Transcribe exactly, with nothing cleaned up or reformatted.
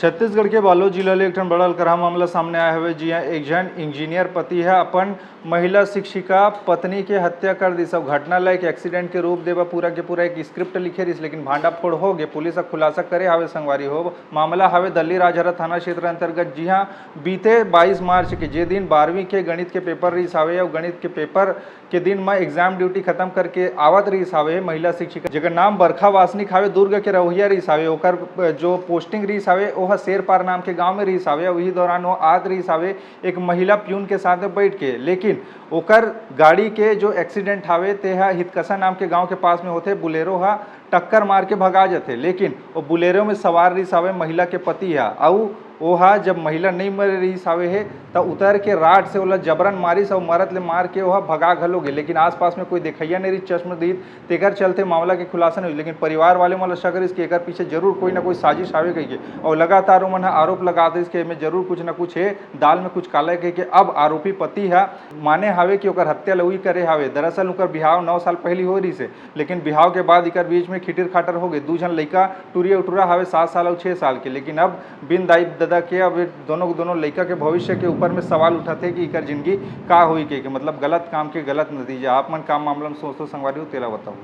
छत्तीसगढ़ के बालोद जिला ले एक ठन बड़ा अलकरहा मामला सामने आए हवे, जिहां एक झन इंजीनियर पति ह अपन महिला शिक्षिका पत्नी के हत्या कर दिस। अउ घटना ल एक एक्सीडेंट के रूप देवा पूरा के पूरा एक स्क्रिप्ट लिखे रिस, लेकिन भांडाफोड़ हो गे। पुलिस ह खुलासा करे हावे संगवारी हो, मामला हावे दल्ली राजहरा थाना क्षेत्र अंतर्गत, जिहां बीते बाईस मार्च के जे दिन बारहवीं के गणित के पेपर रिस हावे, अउ गणित के पेपर के दिन म एग्जाम ड्यूटी खत्म करके आवत रिस हावे महिला शिक्षिका, जेकर नाम बरखा वासनिक हावे, दुर्ग के रहवइया रिस हावे। ओकर जो पोस्टिंग रिस हावे, ओह शेरपार नाम के गांव में रिस हावे। वही दौरान वो आत रिस हावे एक महिला प्यून के साथ में बैठ के, लेकिन ओकर गाड़ी के जो एक्सीडेंट हावे, ते ह हितकसा नाम के गांव के पास में होथे। बुलेरो ह टक्कर मार के भगा जथे, लेकिन वो बुलेरो में सवार रिस हावे महिला के पति ह। अउ ओहा जब महिला नइ मरे रिस हावे हे, त उतर के राड से ओला जबरन मारिस अउ मरत ले मार के ओहा भगा घलो गे, लेकिन आसपास में कोई देखइया नइ रिस चश्मदीद, तेकर चलते मामला के खुलासा नइ होइस। लेकिन परिवार वाले मन ल शक रिस कि एकर पीछे जरूर कोई ना कोई साजिश हावे कहिके। अउ लगातार ओमन ह आरोप लगात रिस कि एमे जरूर कुछ ना कुछ हे, दाल में कुछ काला हे कहिके। अब आरोपी पति ह माने हावे कि ओकर हत्या ल उही करे हावे। दरअसल ओकर बिहाव नौ साल पहिली होए रिस हे, लेकिन बिहाव के बाद इकर बीच में खिटिर खाटर हो गे। दू झन लइका टुरिया उटुरा हावे, सात साल अउ छह साल के। लेकिन अब बिन दाई ददा के अब ये दोनों, दोनों लइका के भविष्य के ऊपर में सवाल उठत हे कि इकर जिंदगी का होई के, के मतलब गलत काम के गलत नतीजा। आप मन का मामला में सोचथो संगवारी हो, तेला बताओ।